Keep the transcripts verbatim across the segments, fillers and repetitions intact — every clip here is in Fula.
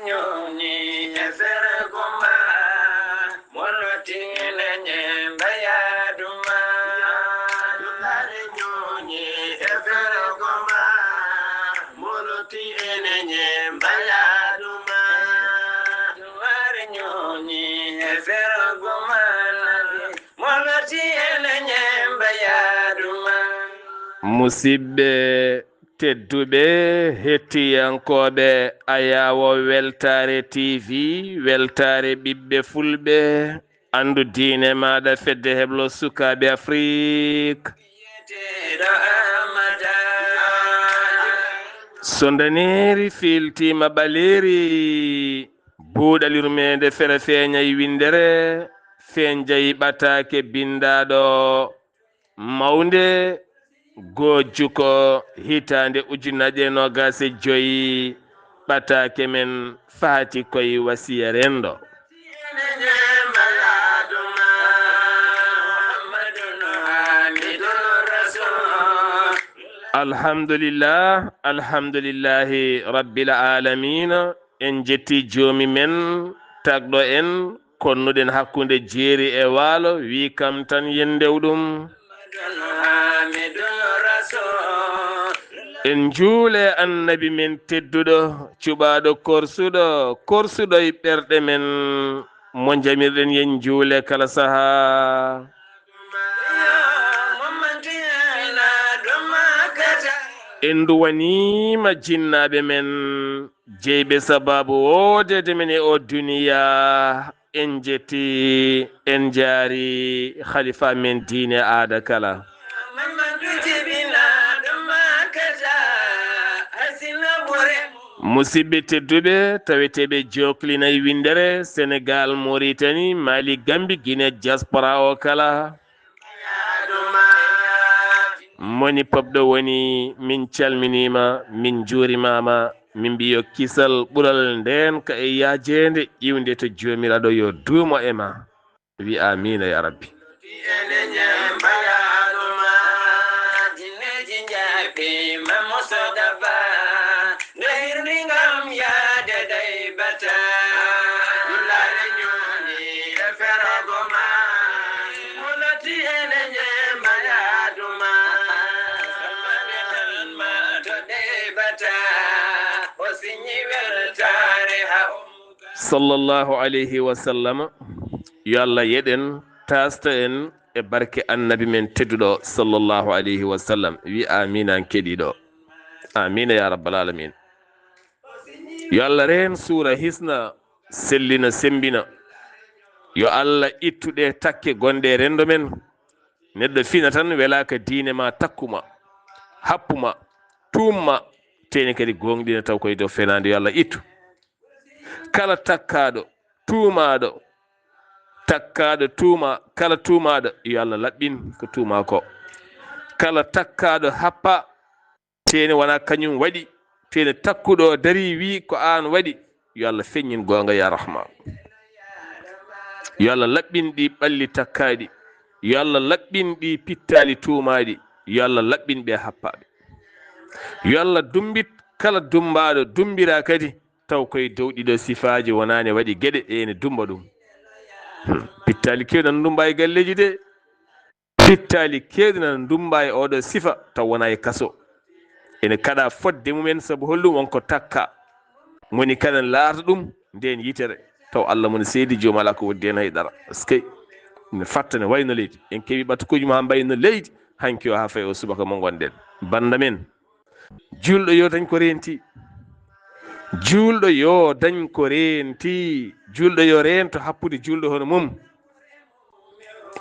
Ñooni e fergo ma, moloti ene ñemba yaadu ma. Dullaare ñooni e fergo ma, moloti ene ñemba yaadu ma. Dullaare ñooni e fergo ma, moloti ene ñemba yaadu ma. Musidɓe tedduɓe, hettiyankooɓe Ayaawo Weltaare T V, Weltaare Ɓiɓɓe Fulɓe, anndu diine maaɗa, Fedde Heblo Sukaaɓe Afrik. So ndaneeri fiiltiima ɓaleeri, buuɗal yurmeende fere feeñay winndere, feeñay ɓataake binndaaɗo. Mawnde gojjuko hitaande ujunnaje e noogaas e joy, ɓataake men faati koy wasiya renndo. Alhamdulillah, alhamdulillahi rabbil aalamiina. En jetti joomi men tagɗo en, konnuɗen hakkunde jeeri e waalo, wi kam tan yen ndew ɗum. En njuule annabi men tedduɗo, cuɓaaɗo korsuɗo, korsuɗo e ɓerɗe men, mo njamirɗen yen njuule kala sahaa. En nduwaniima jinnaaɓe men, jeyɓe sabaabu woodeede men e o duniya. En jetti, en njaari khalifa men diine aada kala. Musidɓe tedduɓe, taweteeɓe joklinay winndere Senegal, Mauritanie, Mali, Gambie, Guinée, diaspora o kala. Moni pop ɗo woni, min calminiima, min njuurimaama, min mbiyo kisal ɓural ndeen ka e yaajeende iwnde to Joomiraaɗo yo duumo e ma. Wi amiina ya Rabbi. Ene ñemba yaadu ma, jinneeji njaaɓi ma Mustafa, nde hirni ngam yaade daybata. Dullaare ñooni e ferago ma, moloti ene ñemba yaadu ma, sabbane tan ma to daybata, o siñi weltaare ha o Sallallahu alayhi wa sallam. Yo Allah yeɗen, taasta en e barke annabi men tedduɗo sallallahu alayhi wa sallam. Wi amiin an keɗiɗo. Amiina ya rabbal alamin. Yo Allah reen suura, hisna, sellina, sembina. Yo Allah ittu ɗe takke gonɗe e rendo men. Neɗɗo fina tan welaaka diine ma, takkuma, happuma, tuumma, teni kadi gooŋɗina taw koye dow fenaande. Yo Allah ittu. Kala takkaaɗo, tuumaaɗo, takkaaɗo, tuuma, kala tuumaaɗo, yo Allah laɓɓin ko tuuma ko. Kala takkaaɗo happa, tene wona kañum waɗi, tene takkuɗo o darii wii ko aan waɗi, yo Allah feññin goonga ya Rahman. Yo Allah laɓɓin ɗi ɓalli takkaaɗi, yo Allah laɓɓin ɗi pittaali tuumaaɗi, yo Allah laɓɓin ɓe happaaɓe. Yo Allah dummbit kala dummbaaɗo, dummbiraa kadi taw koye dow ɗiɗo sifaaji wonaani waɗi geɗe, ene dummba ɗum. Hmm. Pittaali keewɗi nana dummba e galleeji de. Pittaali keewɗi nana dummba e oɗo sifa taw wonaa e kaso. Ene kaɗa fodde mumen sabu holɗum? Won ko takka. Moni kala ne laarta ɗum ndeen yitere taw Allah moni seedi, joom alaa ko woddi heen hay dara. Eskey. Ne fatta ne wayno leydi. En kewi ɓatakuuji mo haa mbayno leydi. Hanki o haa fay o subaka mo ngonɗen. Bannda men. Juulɗo yo dañ ko reenti. Juulɗo yo dañ ko reenti. Juulɗo yo reento happude juulɗo hono mum.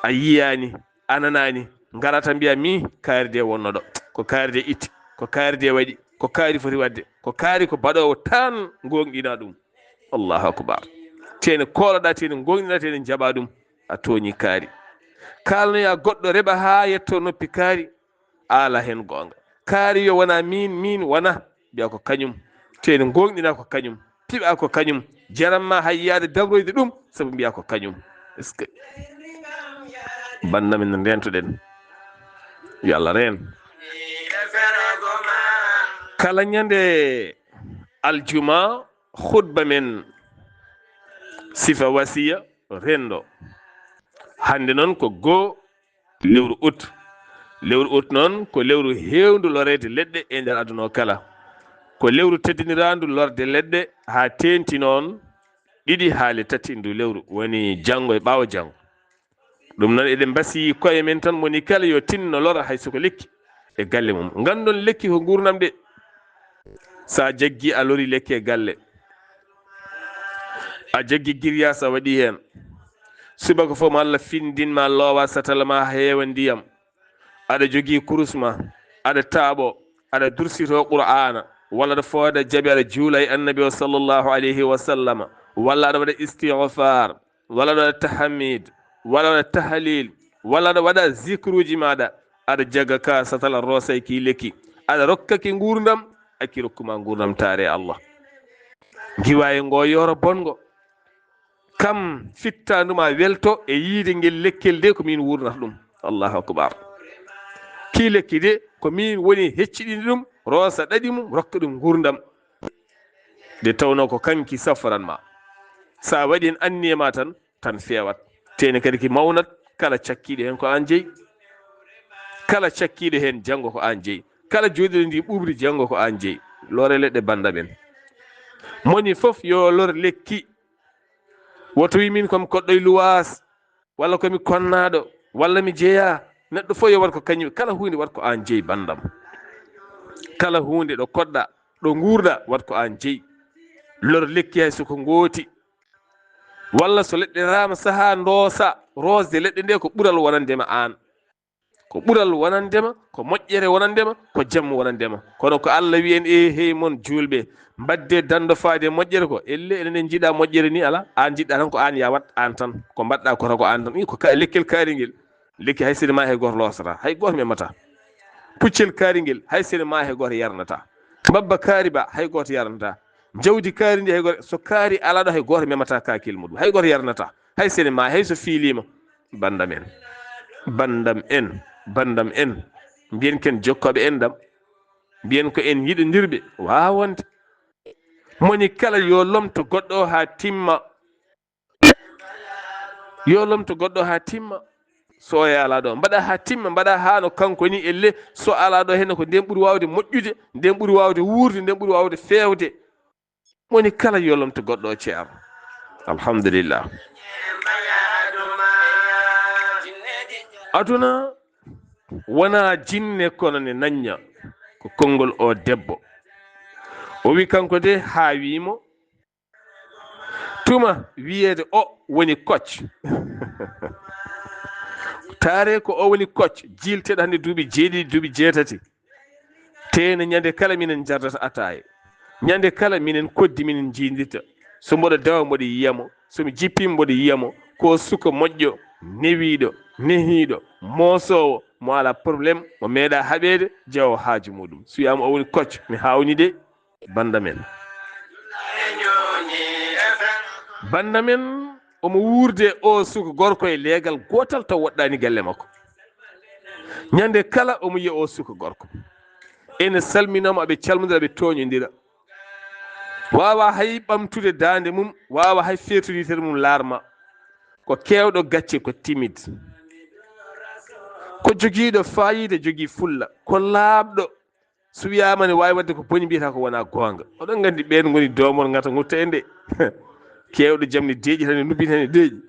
A yiyaani, a nanaani, ngara tan mbiya mi kaari de wonno ɗo. Ko kaari de itti, ko kaari de waɗi, ko kaari foti waɗde, ko kaari ko baɗoowo tan gooŋɗina ɗum. Allahu akbar. Tene kooloɗa, tene gooŋɗina, tene njaɓa ɗum. A tooñi kaari. Kaalnoya goɗɗo reɓa haa yetto noppi kaari. Ala heen goonga. Kaari yo wona miin, miin wona, mbiya ko kañum. Teeni gooŋɗina ko kañum. Piɓa ko kañum. Jaram ma hay yaade dabroyde ɗum, sabu mbiya ko kañum. Est-ce que bannda min no ndeentoɗen? Yo Allah reen. Kala ñande aljuma, Khutba men sifa wasiya renndo. Hannde noon ko goo lewru ut. Lewru ut noon ko lewru heewndu loreede leɗɗe e nder aduna o kala. Ko lewru teddiniraandu lorde leɗɗe haa teeŋti noon ɗiɗi haa le tati ndu lewru, woni janngo e ɓaawo janngo. Ɗum noon eɗen mbasi koye men tan, moni kala yo tinno lora hay soko lekki e galle mum. Nganndon lekki ko nguurndam de. So a jaggi a lori lekki e galle, a jaggi giryaas a waɗi heen, subaka fof ma Allah findin ma loowa satala ma heewa ndiyam, aɗa jogii kurus ma, aɗa taaɓo, aɗa dursito Qur'aana, walla aɗa fooda jaɓi aɗa juula e Annabi o sallallahu alayhi wa sallama, walla aɗa waɗa istigfaar, walla aɗa waɗa tahamid, walla aɗa waɗa tahlil, walla aɗa waɗa zikruuji maaɗa, aɗa jaga ka satala roosay ki lekki, aɗa rokka ki nguurndam, a ki rokku ma nguurndam taare Allah. Ngiwaaye ngo yooro bonngo, kam fittaandu ma welto e yiide ngel lekkel de ko min wuurnata ɗum. Allahu akbar. Ki lekki de ko min woni hecciɗini ɗum, roosa ɗaɗi mum, rokka ɗum nguurndam. Nde tawnoo ko kanki safaran ma. So a waɗi heen anniya ma tan, tan feewat. Teene kadi ki mawnat, kala cakkiiɗo heen ko aan jeyi. Kala cakkiiɗo heen janngo ko aan jeyi. Kala jooɗiiɗo ndi ɓuuɓri janngo ko aan jeyi. Lore leɗɗe banndam en. Moni fof yo lor lekki. Woto wi min ko mi koɗɗo e luwaas, walla ko mi konnaaɗo, walla mi jeyaa. Neɗɗo fof yo waɗ ko kañum, kala huunde waɗ ko aan jeyi banndam. Kala huunde ɗo koɗɗa, ɗo nguurɗa, waɗ ko aan jeyi. Lor lekki hay so ko ngooti. Walla so leɗɗe raama sahaa ndoosa, roosde leɗɗe nde ko ɓural wonande ma aan. Ko ɓural wonande ma, ko moƴƴere wonande ma, ko jam wonande ma. Kono ko Allah wi'i en, e hey mon juulɓe, mbaɗde danndo faade moƴƴere ko, elle enen en njiɗa moƴƴere ni ala, aan njiɗɗa tan ko aan ya waɗ aan tan, ko mbaɗɗa ko tan ko aan tan. Ii, ko ka-, lekkel kaari ngel, lekki hay sene ma hay gooto loosata, hay gooto memata. Puccel kaari ngel, hay sene ma hay gooto yarnata. Mbabba kaari ba, hay gooto yarnata. Jawdi kaari ndi hay gooto, so kaari ala ɗo hay gooto memata kaakil muɗum, hay gooto yarnata. Hay sene ma, hay so fiiliima. Banndam en, banndam en, banndam en. Mbiyen ken jokkooɓe enɗam. Mbiyen ko en yiɗondirɓe, waawonde. Moni kala yo lomto goɗɗo o haa timma. Yo lomto goɗɗo haa timma. So o yaalaa ɗo, mbaɗa haa timma, mbaɗa haa no kanko ni elle, so alaa ɗo heen ko nden ɓuri waawde moƴƴude, nden ɓuri waawde wuurde, nden ɓuri waawde feewde. Moni kala yo lomto goɗɗo o, ceerno. Alhamdulillah. Aduna wonaa jinne, kono ne nañña. Ko konngol o debbo. O wi kanko de, haa wi mo, tuma wiyeede o woni Kocc. Taare ko o woni Kocc, jiilteeɗo hannde duuɓi jeeɗiɗi, duuɓi jeetati. Teene ñande kala minen njardata ataaye. Ñande kala minen koddi minen njiidirta. So mboɗo dawa mboɗo yiya mo. So mi jippiima mboɗo yiya mo. Ko suka moƴƴo, newiiɗo, nehiiɗo, moosoowo, mo alaa problème, mo meeɗaa haɓeede, jeewo haaju muɗum. So wiyaama o woni Kocc, mi haawni de, banndam en. Banndam en, omo wuurde o suka gorko e leegal gootal taw woɗɗaani galle makko. Ñande kala omo yiya o suka gorko. Ene salminooma, aɓe calmodira, aɓe tooñodira. Waawa hay ɓamtude daande mum, waawa hay feetoditere mum laarma. Ko keewɗo gacce, ko timide. Ko jogiiɗo faayiida, jogii fulla. Ko laaɓɗo. So wiyaama ne waawi waɗde ko boni, mbiyata ko wonaa goonga. Oɗon nganndi ɓeen ngoni doomor ngata ŋutta en de. Keewɗo jam ne deeƴi tan, e nubbini tan e deeƴi.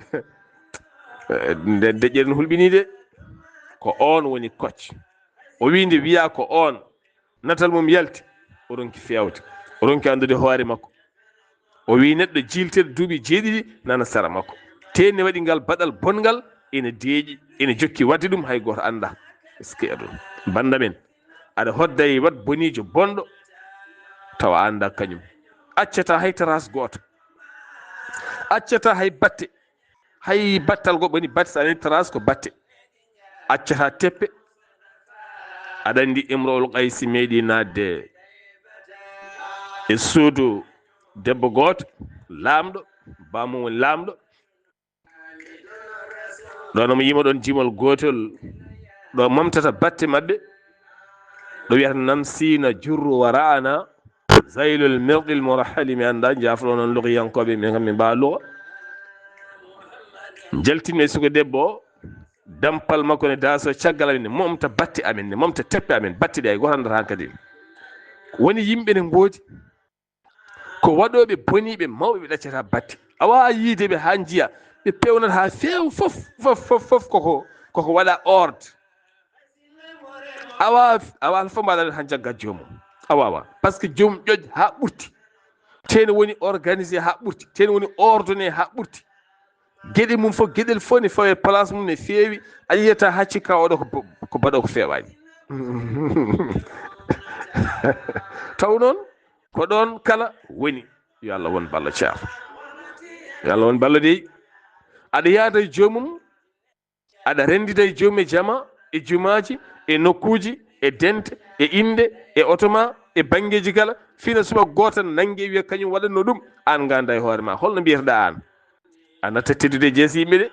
Nden deƴƴere ne hulɓinii de. Ko oon woni Kocc. O wii nde wiyaa ko oon, natal mum yalti, o ronki feewde. O ronki anndude hoore makko. O wii neɗɗo jiilteeɗo duuɓi jeeɗiɗi nana sara makko. Tee ne waɗi ngal baɗal bonngal, ene deeƴi, ene jokki waɗde ɗum, hay gooto anndaa. Est-ce que aduna? Banndam en, aɗa hodda e waɗ boniijo bonɗo, tawa a anndaa kañum. Accataa hay trace gooto. Accataa hay batte. Hay battal go woni batte, so a nani trace ko batte. Accataa teppe. Aɗa anndi Imro'ul Qaysi meeɗi naatde e suudu debbo gooto, laamɗo, baamum woni laamɗo. Ɗoon omo yima ɗoon jimol gootol, ɗo momtata batte maɓɓe, ɗo wiyata: "Namsiina jurru wa ra'ana, Zaylul mirɗil murahhali, mi annda, njaafo noon lugiyankooɓe, min kam mi mbaa luga. Jaltinmi e suka debbo o, dampal makko ne daaso caggal amen, ne momta batte amen, ne momta teppe amen, batte ɗe hay gooto anndata hankadi. Woni yimɓe ne ngoodi. Ko waɗooɓe boniiɓe mawɓe ɓe ɗaccata batte. A waawaa yiide ɓe haa njiya, ɓe pewnata haa feewa fof, fof, fof, fof koko, koko waɗa ordre. A waawaa, a waawaa fof mbaɗa han jaggat joomum. A waawaa. Parce que joomum ƴoƴ haa ɓurti. Tee ne woni organisé haa ɓurti. Tee ne woni ordonné haa ɓurti. Geɗe mum fof, geɗel fof ne fawi e place mum, ne feewi. A yiyata haa cikka oɗo ko bo-, ko baɗo ko feewaani. Taw noon, ko ɗoon kala woni. Yo Allah won ballo Ceerno. Yo Allah won ballo dey. Aɗa yaada e joomum, aɗa renndida e joomum e jama, e jumaaji, e nokkuuji, e dente, e innde, e oto ma, e banngeeji kala. Fina suba gooto nannge wiya kañum waɗatno ɗum, aan ngannda e hoore ma. Holno mbiyetoɗaa aan? A natta teddude e jeese yimɓe de.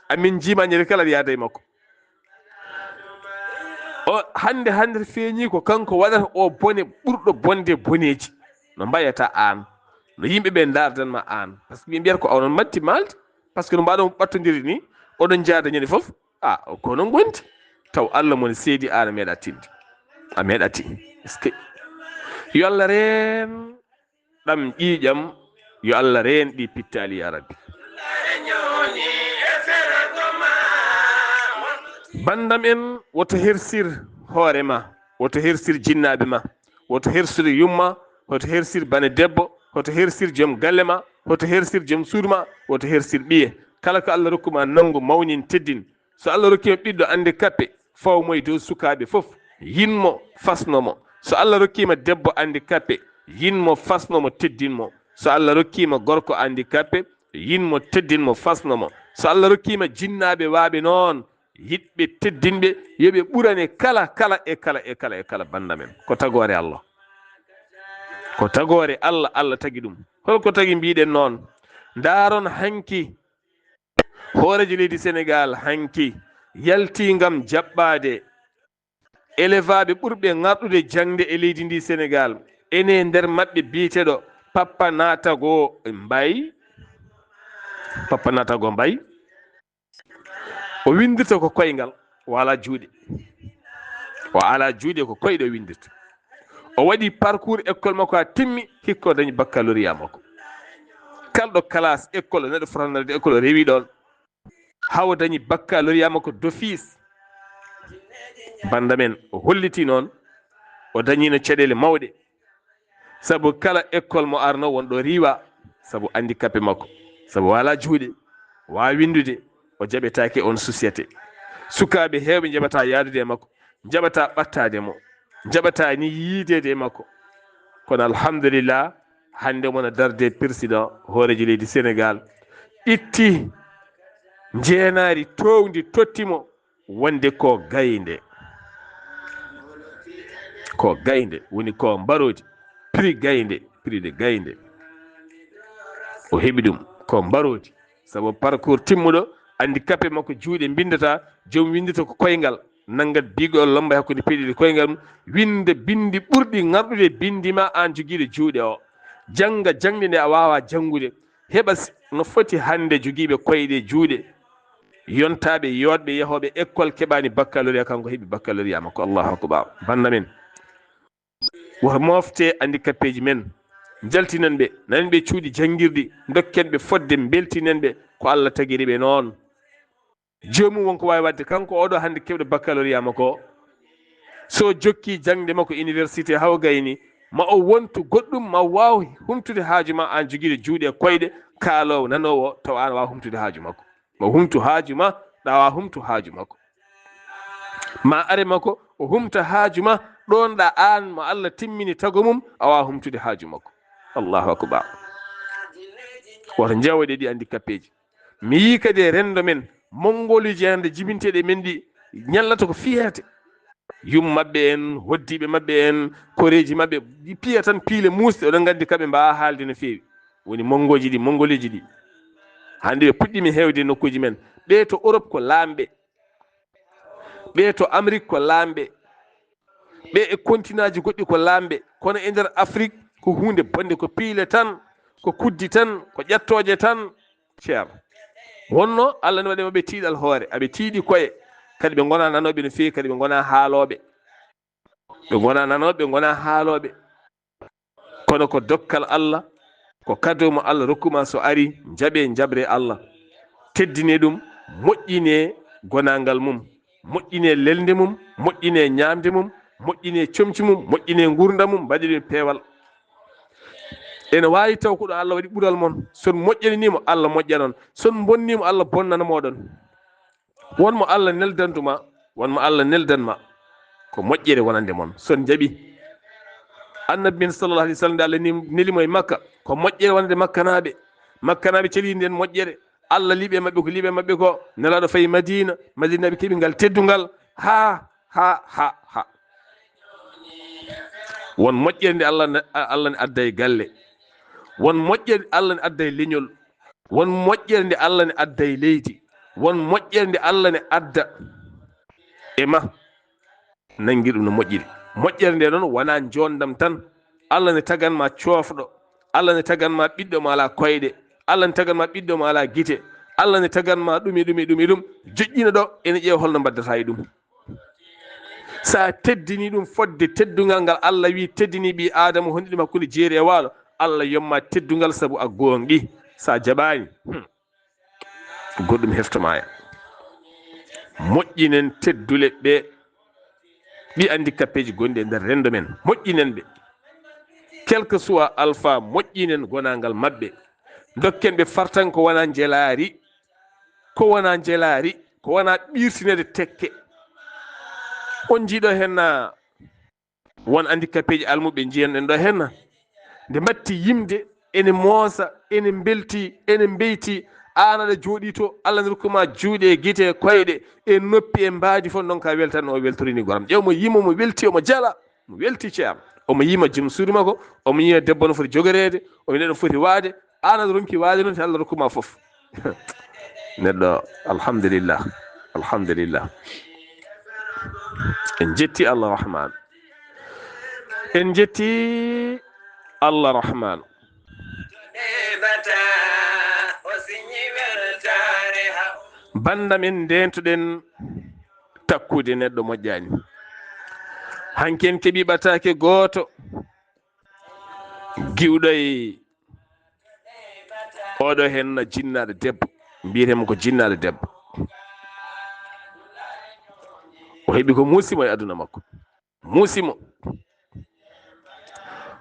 Amin njiima ñande kala aɗa yaada e makko. O hannde, hannde feeñi ko kanko waɗata o bone ɓurɗo bonde boneeji. No mbayata aan? No yimɓe ɓe ndaardan ma aan? Parce que ɓe mbiyata ko onon matti maalde. Parce que no mbaɗon ɓattondiri ni, oɗon njaada ñande fof. Ah, ko noon gondi. Taw Allah mo ne seedi aan a meeɗa tinde. A meeɗa ti. Est-ce que? Yo Allah reen ɗam ƴiiƴam, yo Allah reen ɗi pittaali, ya Rabbi. Banndam en, woto hersir hoore ma, woto hersir jinnaaɓe ma, woto hersir yumma, woto hersir bane debbo, woto hersir joom galle ma, woto hersir joom suudu ma, woto hersir ɓiye. Kala ko Allah rokku ma, nanngu, mawnin, teddin. So Allah rokkiima ɓiɗɗo handicapé, faw mo e dow sukaaɓe fof, yin mo, fasno mo. So Allah rokkiima debbo handicapé, yin mo, fasno mo, teddin mo. So Allah rokkiima gorko handicapé, yin mo, teddin mo, fasno mo. So Allah rokkiima jinnaaɓe waaɓe noon, yiɗɓe teddinɓe, yo ɓe ɓurane kala, kala, e kala, e kala, e kala, bannda men. Ko tagoore Allah. Ko tagoore Allah, Allah tagi ɗum. Hol ko tagi mbiɗen noon? Ndaaron hanki. Hooreejo leydi Senegaal hanki yalti ngam jaɓɓaade elevaaɓe ɓurɓe ŋarɗude jaŋde e leydi ndi Senegaal. Ene nder maɓɓe biyeteeɗo Pappa Natago Mbaye. Pappa Natago Mbaye. O winndirta ko koyngal, o alaa juuɗe. O alaa juuɗe, ko koyɗe o winndirta. O waɗi parcours école makko haa timmi, hikka o dañi baccalauréat makko. Kalɗo classe école, neɗɗo fotata naatde école, o rewi ɗoon. Haa o dañi baccalauréat makko d'office. Bannda men, o holliti noon, o dañiino caɗeele mawɗe. Sabu kala école mo arno won ɗo riiwa, sabu handicapé makko, sabu o alaa juuɗe, waawaa winndude, o jaɓetaake oon société. Sukaaɓe heewɓe njaɓataa yahdude e makko, njaɓataa ɓadtaade mo, njaɓataa ni yiideede e makko. Kono alhamdulillah, hannde omo darde président, hooreejo leydi Senegaal, itti njeenaari toowndi totti mo, wonde ko gaynde. Ko gaynde, woni ko mbaroodi, prix gaynde, prix de gaynde. O heɓi ɗum, ko mbaroodi. Sabu parcours timmuɗo, handicapé makko juuɗe mbinndataa, joom winndata ko koyngal, nanngat bigol lomba hakkunde piɗe ɗe koyngal mum, winnda binndi ɓurɗi ŋarɗude binndi ma aan jogiiɗo juuɗe o. Jannga jaŋde nde a waawaa janngude, heɓa s-, no foti hannde jogiiɓe koyɗe juuɗe, yontaaɓe, yooɗɓe, yahooɓe école keɓaani baccalauréat, kanko heɓi baccalauréat makko. Allahu akbar. Bannda men, woto mofte handicapéji men, njaltinen ɓe, nanen ɓe cuuɗi janngirɗi, ndokken ɓe fodde, mbeltinen ɓe, ko Allah tagiri ɓe noon. Joomum won ko waawi waɗde, kanko oɗo hannde keɓɗo baccalauréat makko o. So jokki jaŋde makko université haa o gayni, ma o wontu goɗɗum, ma waaw humtude haaju ma, aan jogiiɗo juuɗe e koyɗe, kaaloowo, nanoowo, tawa aan waawaa humtude haaju makko. Ma humtu haaju ma, ɗa waawaa humtu haaju makko. Ma are makko, o humta haaju ma, ɗoon ɗa aan mo Allah timmini tago mum, a waawaa humtude haaju makko. Allahu akbar. Woto njeewoɗe ɗi handicapéji. Mi yii kadi e renndo men, monngoluuji hannde jibinteeɗi e men ɗi ñallata ko fiyete. Yum maɓɓe en, hoddiiɓe maɓɓe en, koreeji maɓɓe, ɗi piya tan piile muusɗe, oɗon nganndi kaɓe mbaawaa haalde no feewi. Woni monngooji ɗi, monngoluuji ɗi. Hannde ɓe puɗɗiima heewde e nokkuuji men. Ɓee to Europe ko laamɓe. Ɓee to Amérique ko laamɓe. Ɓe e kontinaaji goɗɗi ko laamɓe, kono e nder Afrik, Ko huunde bonde, ko piile tan, ko kuddi tan, ko ƴattooje tan. Ceerno, wonno Allah ne waɗi maɓɓe tiiɗal hoore, aɓe tiiɗi koye, kadi ɓe ngona nanooɓe no feewi, kadi ɓe ngona haalooɓe. Ɓe ngona nanooɓe, ɓe ngona haalooɓe. Kono ko dokkal Allah, ko kado mo Allah rokkuma, so ari, njaɓe, njaɓre Allah. Teddine ɗum, moƴƴine gonangal mum, moƴƴine lelnde mum, moƴƴine ñaamde mum, moƴƴine comci mum, moƴƴine ngurdam mum, mbaɗe ɗum peewal. Ene waawi taw ko ɗo Allah waɗi ɓural mon. So on moƴƴaniniimo, Allah moƴƴanon. So on bonniimo, Allah bonnana mooɗon. Won mo Allah neldantuma, won mo Allah neldanma. Ko moƴƴere wonande mon, so on njaɓi. Annabi men sallallahu alaihi wasallam, nde Allah ni-, neli mo e Makka, ko moƴƴere wonande Makkanaaɓe. Makkanaaɓe celi nden moƴƴere. Allah liɓe maɓɓe ko liɓe maɓɓe ko. Nelaaɗo fayi Madina, Madinaaɓe keɓi ngal teddungal. Ha, ha, ha, ha. Won moƴƴere nde Allah ne, Allah ne adda e galle. Won moƴƴere nde Allah ne adda e leñol. Won moƴƴere nde Allah ne adda e leydi. Won moƴƴere nde Allah ne adda e ma. Nanngir ɗum no moƴƴiri. Moƴƴere nde noon wonaa njoondam tan. Allah ne tagan ma coofɗo. Allah ne tagan ma ɓiɗɗo mo alaa koyɗe. Allah ne tagan ma ɓiɗɗo mo alaa gite. Allah ne tagan ma ɗum e ɗum e ɗum e ɗum. Joƴƴina ɗo, ene ƴeewa holno mbaddata e ɗum. So a teddini ɗum fodde teddungal ngal Allah wi teddini ɓii Aadama, honɗi ɗum hakkunde jeeri e waalo, Allah yomma teddungal sabu a gooŋɗi. So a jaɓaani, hmm, goɗɗum heftoma ya. Moƴƴinen teddule ɓe, ɓi handicapéji gonɗi e nder renndo men. Moƴƴinen ɓe. Quel que soit alpha, moƴƴinen gonangal maɓɓe. Dokken ɓe fartan ko wona njelaari, ko wona njelaari, ko wona ɓirtinede tekke. On njiiɗo hen na won handicapéji almuɓe njiyanɗen ɗo hen na? Nde mbatti yimde, ene moosa, ene mbelti, ene mbeyti, aan aɗa jooɗi to, Allah ne rokkuma juuɗe, gite, koyɗe, e noppi, e mbaadi fof, ndonka weltan no o weltorini goram. Ƴeew mo yimo, mo welti, omo jala, mo welti ceerno. Omo yima jom suudu makko, omo yiya debbo no foti jogoreede, omo yiya no foti waade, aan aɗa ronki waade noon, te Allah rokkuma fof. Neɗɗo, alhamdulillah, alhamdulillah. En jetti Allah Rahman. En jetti Allah Rahman. Banda men ndentuɗen takkude neɗɗo moƴƴani. Hanki en keɓi ɓataake gooto. Giwɗo e oɗo hen na jinnaɗo debbo, mbiyetemo ko jinnaɗo debbo. O heɓi ko muusi mo e aduna makko. Muusi mo.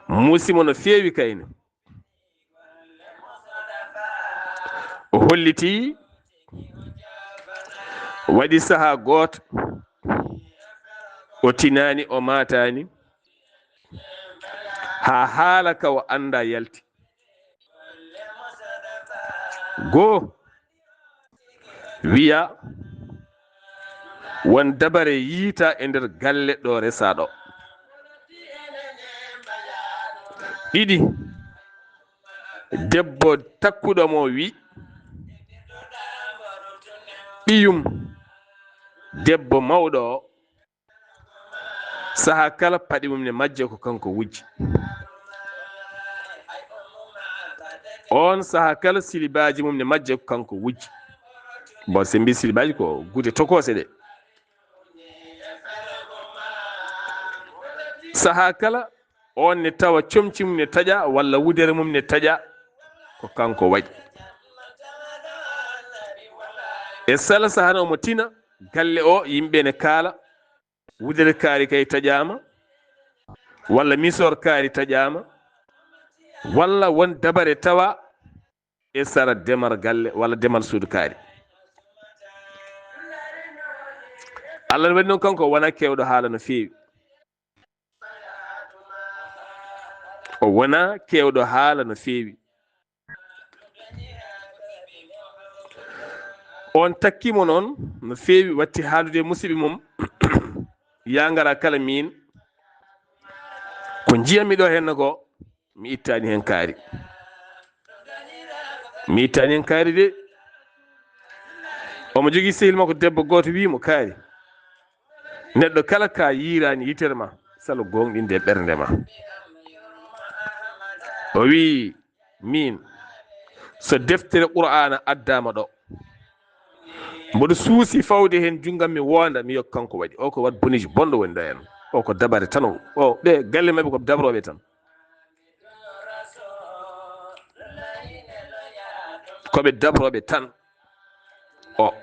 Muusi mo no feewi kayne. O holliti, waɗi saha gooto, o tinani, o matani, ha haala ka o anda yalti. Goo, wiya won dabare yiita e nder galle ɗo resaɗo. Ɗiɗi, debbo takkuɗo mo wi, ɓiyum debbo mawɗo o, saha kala paɗe mum ne majja ko kanko wujji. On saha kala silibaaji mum ne majja ko kanko wujji. Bon, se mbi silibaaji ko gude tokose ɗe. Saha kala on ne tawa comci mum ne taƴa walla wudere mum ne taƴa ko kanko waɗi. E sala saha no omo tina galle o, yimɓe ne kaala. Wudere kaari kay taƴaama, walla misor kaari taƴaama, walla won dabare tawa e sara demal galle walla demal suudu kaari. Allah ne waɗi noon kanko o wona keewɗo haala no feewi. O wona keewɗo haala no feewi. On takkimo noon no feewi, watti haalude e musiɓɓe mum, ya ngara kala min, ko njiyammi ɗo henna ko, mi ittani hen kaari. Mi ittani hen kaari de. Omo jogii sehil makko debbo gooto, wiimo, kaari, neɗɗo kala ka yiiraani yitere ma, salo gooŋɗinde e ɓernde ma. O wi min, so deftere Qur'aana addaama ɗo, mboɗo suusi fawde heen junngam mi woonda, mi yokka kanko waɗi. O ko wat boniji bonɗo woni ɗo en. O ko dabare tan o. O, ɓe galle maɓɓe ko dabrooɓe tan. Ko ɓe dabrooɓe tan. O.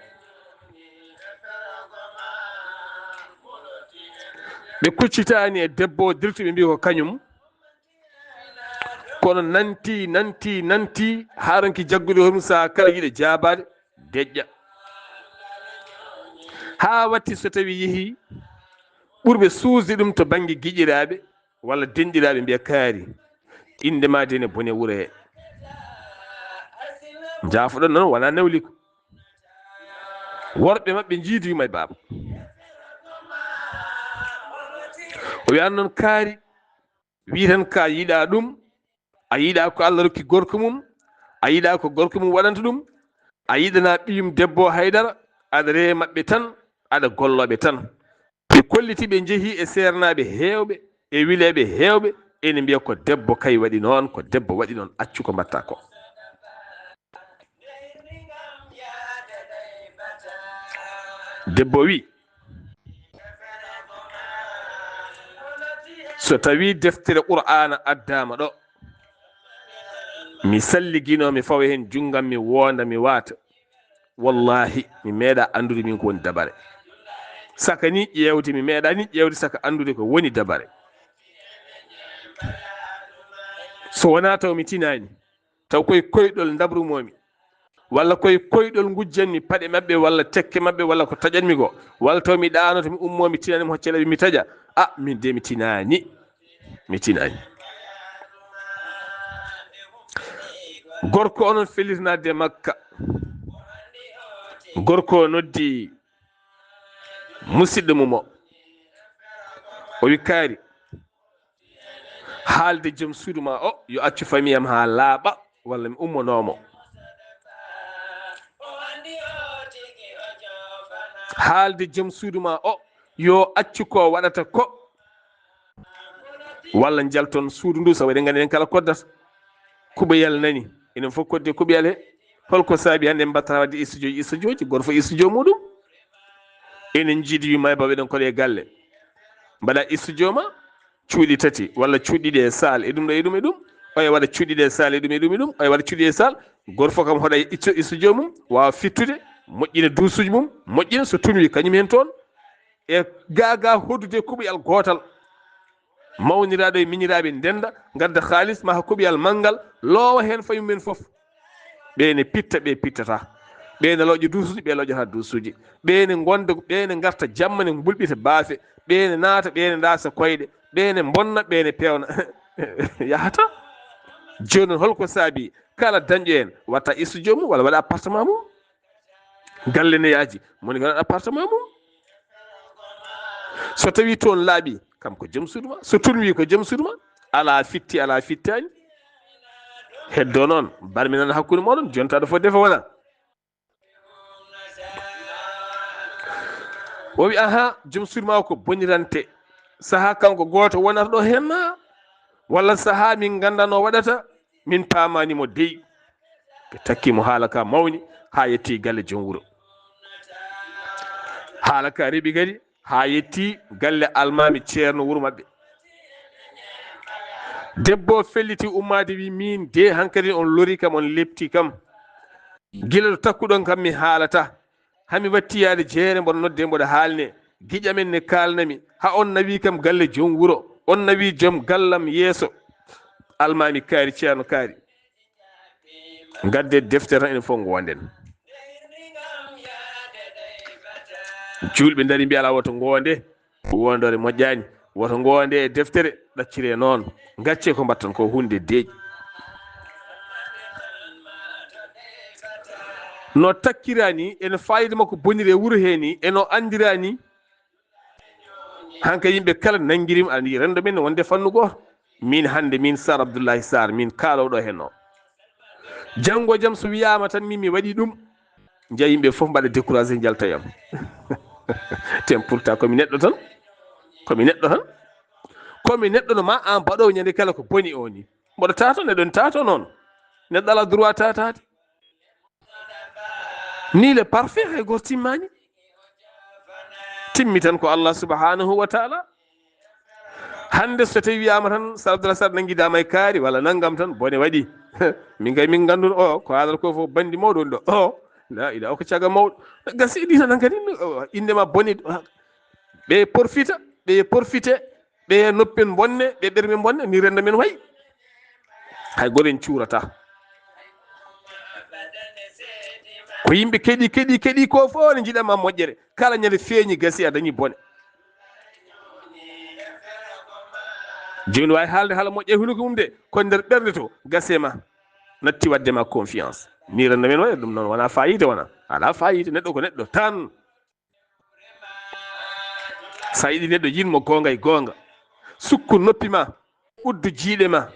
Ɓe kuccitaani e debbo o dirti, ɓe mbi ko kañum. Kono nanti, nanti, nanti, haa ronki jaggude hoɗum saha kala yiɗa jaabaade, deƴƴa. Haa watti so tawi yehi ɓurɓe suusde ɗum to bannge giƴiraaɓe walla denɗiraaɓe mbiya kaari, innde ma de ne bone wuro he. Njaafoɗon noon wona nawliko. Worɓe maɓɓe njiidu yumma e baaba. O wiyan noon kaari, wi tan ka yiɗa ɗum, a yiɗa ko Allah rokki gorko mum, a yiɗa ko gorko mum waɗanta ɗum, a yiɗana ɓiyum debbo haydara, aɗa rewa maɓɓe tan, aɗa gollooɓe tan. Ɓe kolliti ɓe njehi e seernaaɓe heewɓe, e wileeɓe heewɓe, ene mbiya ko debbo kay waɗi noon, ko debbo waɗi noon, accu ko mbatta ko. Debbo wi, so tawi deftere Qur'aana addaama ɗo, mi salligino, mi fawa heen junngam, mi woonda, mi waata. Wallahi, mi meeɗa anndude min ko woni dabare. Saka ni ƴeewde, mi meeɗa ni ƴeewde saka anndude ko woni dabare. So wonaa taw mi tinaani, taw koye koyɗol ndabrumomi, walla koye koyɗol ngujjanmi paɗe maɓɓe, walla tekke maɓɓe, walla ko taƴanmi ko, walla taw mi ɗaanoto, mi ummoo, mi tinaani, mi hocca laɓi, mi taƴa. A, min de mi tinaani. Mi tinaani. Gorko onon fellitanaade Makka. Gorko o noddi musidɗo mum o. O wi kaari, haalde joom suudu ma o, yo accu famille am haa laaɓa, walla mi ummonoomo. Haalde joom suudu ma o, yo accu ko waɗata ko, walla njalton suudu ndu, sabu eɗen nganndi en kala koddata. Kuɓoyal nani, enen fof kodde kuɓoyal he. Holko saabi hannde mbatta waɗde studio, studioji, goto fof studio muɗum. Enen njiidi yumma e baaba, eɗen koɗe galle. Mbaɗa studio ma, cuuɗi tati walla cuuɗi ɗiɗi e salle, e ɗum ɗo, e ɗum, e ɗum. Oya waɗa cuuɗi ɗiɗi e salle, e ɗum, e ɗum, e ɗum. Oya waɗa cuuɗi e salle. Goto fof kam hoɗa e itto, e studio mum, waawa fittude, moƴƴina duusuuji mum, moƴƴina so tunwi kañum heen toon. E gaagaa hoɗude kuɓoyal gootal. Mawniraaɗo e miñiraaɓe ndennda, ngadda haalis, maha kuɓoyal manngal, loowa heen fayum men fof. Ɓee ne pitta, ɓee pittataa. Ɓee ne looƴa duusuuji, ɓee looƴataa duusuuji. Ɓee ne ngonda, ɓee ne ngarta jamma ne mbulɓita baafe. Ɓee ne naata, ɓee ne ndaasa koyɗe. Ɓee ne mbonna, ɓee ne peewna. Yahata. Jooni noon, holko saabi kala dañɗo heen watta studio mum walla waɗa appartement mum? Galle ne yaaji, moni ko waɗa appartement mum. So tawi toon laaɓi, kam ko joom suudu ma. So toon wi ko joom suudu ma, alaa fitti, alaa fittaani. Heddo noon, barmi nana hakkunde mooɗon, jonta ɗo fof defa wona. O wi, aha, joom suudu ma o ko bonirante. Saha kanko gooto wonata ɗo heen na? Walla saha min nganndaa no waɗata? Min paamaani mo dey. Ɓe takki mo, haala ka mawni, haa yetti galle joom wuro. Haala ka reɓi kadi, haa yetti galle almaami ceerno wuro maɓɓe. Debbo o felliti ummaade, wi, min de hankadi on lori kam, on lepti kam. Gila to takkuɗon kam mi haalata. Hami watti yaade jeere, mboɗo nodde, mboɗo haalne. Giƴam en ne kaalnami. Ha on nawi kam galle joom wuro. On nawi joom gallam yeeso. Almaami kaari, ceerno kaari. Ngadde defte tan, enen fof ngonden. Juulɓe ndari mbi, ala, woto ngonde. Wondore moƴƴaani. Woto ngonde e deftere, ɗaccire noon. Gacce ko mbatton ko hunde deeƴi. No takkirani, eno fayida makko boniri e wuro he ni, eno andirani. Hanka yimɓe kala nangirima, aɗa yi'i rendo men wonde fannu gooto. Min hannde, min Sar Abdullahi Sar, min kaalowɗo heen o. Janngo e jam so wiyaama tan min mi waɗi ɗum, njiya yimɓe fof mbaɗa découragé, njalta e am. Te pourtant ko mi neɗɗo tan. Ko mi neɗɗo tan. Ko mi neɗɗo no ma an mbaɗowo ñande kala ko boni o ni. Mboɗo taato, neɗɗo ne taato noon. Neɗɗo alaa droit taataade. Nul n'est parfait, hay gooto timmaani. Timmi tan ko Allah subhanahu wa taala. Hannde so tawi wiyaama tan, Sar Abdallah Sar nanngidaama e kaari walla nanngam tan, bone waɗi. Min kay min ngannduno o, ko haalata ko fof banndi mawɗo woni ɗo. O, la ila, o ko caga mawɗo. Gasi ɗi tan hankadi, innde ma boni. Ɓe porfita, ɓe porfite, ɓe noppen bonne, ɓe ɓerme bonne, ni renda men wayi. Hay gooto en cuurata. Ko yimɓe keɗi, keɗi, keɗi ko fof ne njiɗama moƴƴere. Kala ñande feeñi gasi a dañi bone. Jooni wawi haalde haala moƴƴe hunuko mum de, ko nder ɓernde to, gase ma, natti wadde ma confiance. Ni renda men wayi, ɗum noon wona fayida, wona. Ala fayida, neɗɗo ko neɗɗo tan. Sa yiɗi neɗɗo, yinmo goonga e goonga. Sukku noppi ma, uddu jiiɗe ma.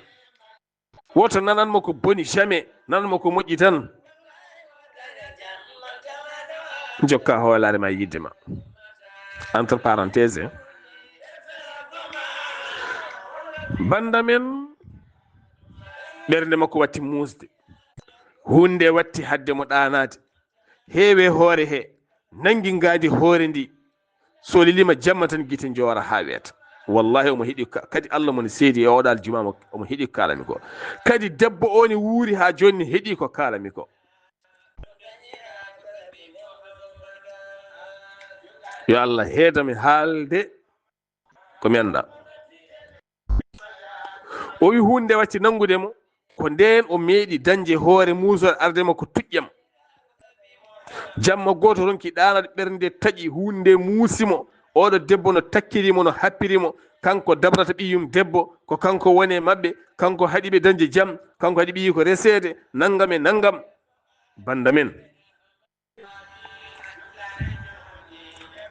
Woto nananmo ko boni, jamais. Nananmo ko moƴƴi tan. Jokka hoolaare ma e yidde ma. Entre parenthèse, hein. Bannda men, ɓernde makko watti muusde. Huunde watti hadde mo ɗaanaade. Heewe hoore he, nanngi ngaadi hoore ndi. So lelima jamma tan gite njoora haa weeta. Wallahi omo heɗi ka-, kadi Allah mon seedi e oɗo aljuma mo, omo heɗi ko kaalami ko. Kadi debbo o ne wuuri haa jooni ne heɗi ko kaalami ko. Yo Allah heedami haalde ko mi annda. O wi huunde watti nanngude mo, ko ndeen o meeɗi dañde hoore muusore arde mo ko tuƴƴam. Jamma gooto ronki ɗaanade ɓernde taƴi, huunde muusi mo. Oɗo debbo no takkiri mo, no happiri mo. Kanko dabrata ɓiyum debbo, ko kanko woni e maɓɓe, kanko haɗi ɓe dañde jam, kanko haɗi ɓiyi ko reseede, nanngam e nanngam. Bannda men.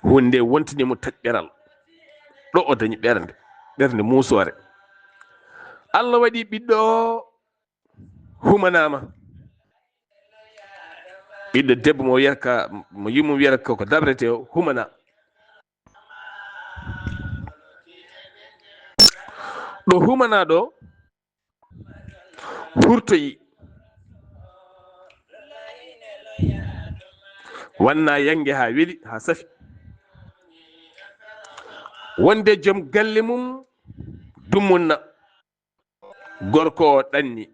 Huunde nde wontini mo taƴɓeral. Ɗo o dañi ɓernde, ɓernde muusoore. Allah waɗi ɓiɗɗo o humanaama. Ɓiɗɗo debbo mo wiyata ka, mo yummum wiyata ko, ko dabrete o, humana. Ɗo humana ɗo, hurtoyi, wanna yannge haa weli, haa safi. Wonde joom galle mum dummunna, gorko o ɗanni.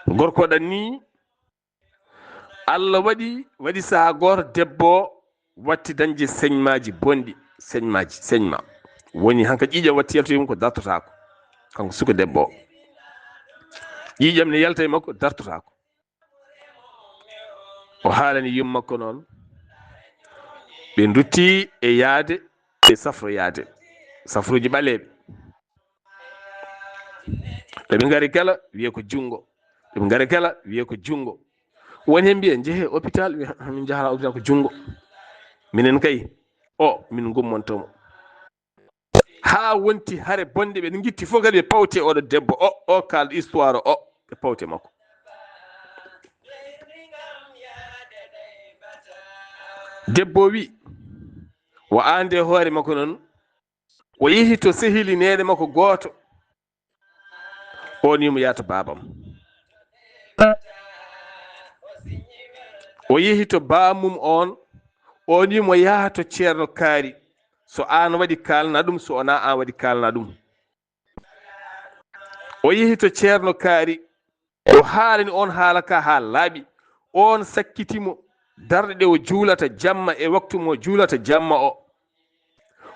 Gorko o ɗanni, Allah waɗi, waɗi sahaa gooto debbo o watti dañde señmaaji bonɗi, señmaaji, señma. Woni hanka ƴiiƴam watti yaltoyi mum ko dartotaako. Kanko suka debbo o. Ƴiiƴam ne yalta e makko, dartotaako. O haalani yumma makko noon. Ɓe ndutti e yaade, ɓe safro yaade. Safruuji ɓaleeɓe. Ɓe ɓe ngari kala wiye ko junngo. Ɓe ɓe ngari kala wiye ko junngo. Woni heen mbiye, "Njehee hôpital." Wiye, "Min njahata hôpital ko junngo. Minen kay, o, min ngummonto mo." Haa wonti hare bonde, ɓe ngitti fof kadi ɓe pawti e oɗo debbo o, o kaal histoire o, ɓe pawti e makko. Debbo o wi, o aande hoore makko noon, o yehi to sehili neene makko gooto. On wi mo yaha to baabam. O yehi to baamum on, on wi mo yaha to Ceerno Kaari. So aan waɗi kaalna ɗum, so wonaa aan waɗi kaalna ɗum. O yehi to Ceerno Kaari. O haalani on haala ka haa laaɓi. On sakkiti mo darɗe ɗe o juulata jamma e waktu mo juulata jamma o.